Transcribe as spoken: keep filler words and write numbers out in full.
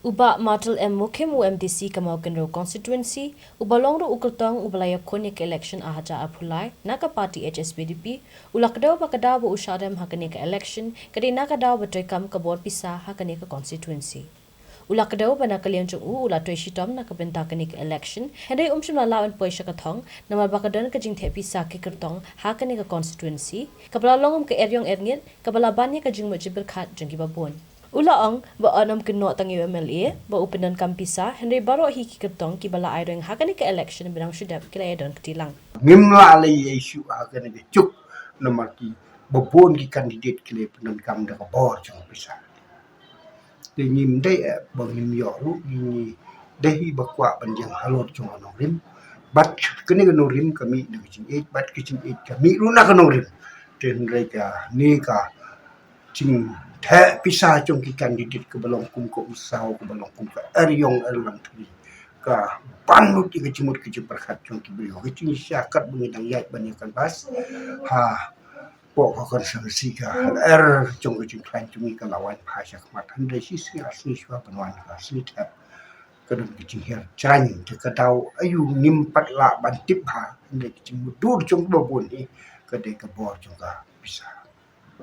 U Bah Martel M Mukhim, u M D C ka Mawkynrew Constituency, uba long ruh u kyrtong uba la ïakhun ïa ka election ar hajar arphew lai na ka party H S P D P, u la kdew ba ka daw ba u shah rem ha kane ka election ka dei na ka daw ba treikam ka bor pisa ha kane ka constituency. U la kdew ba na ka liang jong u u la trei shitom na ka bynta kane ka election, hynrei um shym la lah ban poi sha ka thong namar ba ka don ka jingtheh pisa ki kyrtong ha kane ka constituency kaba la long kum ka eriong erngit kaba la ban ïa ka jingmut jingpyrkhat jong kiba bun. U la ong ba un ym kynnoh tang ïa u M L A ba u pyndonkam pisa, hynrei baroh hi ki kyrtong kiba la ai reng ha kane ka election ba dang shu dep ki la ïadon kti lang. Ngim lah leh ïa issue ha kane ka juk namar kiba bun ki candidate ki la pyndonkam da ka bor jong pisa. Te ngim dei eh ba ngim ïoh ruh, ngi dei hi ba kwah ban ïeng halor jong ka nongrim. Bad kane ka nongrim ka mih na ka jingïeit, bad ka jingïeit ka mih ruh na ka nongrim. Te hynrei kane ka jingtheh pisa jong ki candidate kaba long kum ka u saw, kaba long kum ka eriong erlang thri, ka ban lut ïa ka jingmut ka jingpyrkhat jong ki briew. Ka jingshisha katba ngi dang ïaid ban ïa canvass hapoh ka constituency, ka lyer jong ka jingkhlaiñ jong ngi ka la wan bha sha khmat, hynrei shi sngi ar sngi shuwa ban wan ka sngi thep ka don ka jinghiar jraiñ. Te ka daw aïu ngim pat lah ban tip bha, hynrei ka jingmutdur jong kiba bun hi ka dei ka bor jong ka pisa.